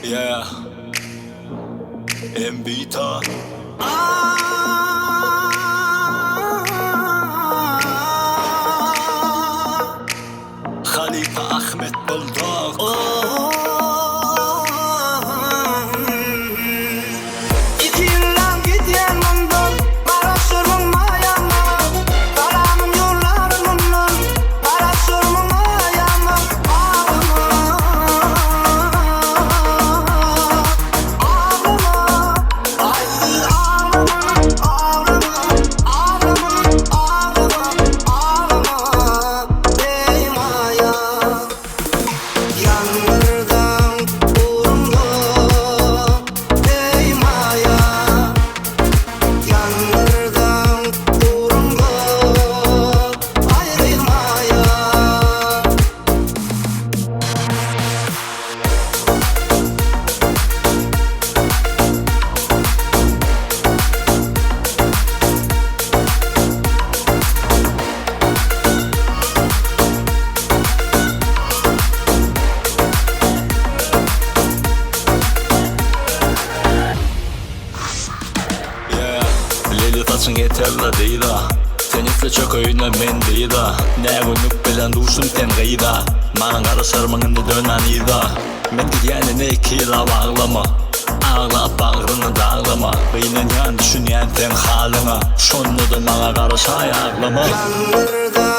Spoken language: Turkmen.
Yeah. Mbita. Halypa Ahmet Bulldog. Iki ýyldan gidýän mundan, Garaşyrmyň maýama. Salamym ýollaryn mundan, Garaşyrmyň maýama. Aglama, aglama, aý aglama, aglama, aglama, aglama, aglama, eý maýa. Ýaňgyrdan urumda, eý maýa. Ýaňgyrdan urumda, aýry maýa. Yeah. Leli saçyň yeterli dyza. Sen isle çökeýine men dyza. Nä günlük bilen duşdum sen gyza. Maňa garaşarmyň indi dönmän yza. Men gidýänine iki ýyllap aglama. Aglap bagryňy daglama. Gynanýan düşünýän seň halyňa. Şonda-da maňa garaşaý aglama. Ýaňgyrdan.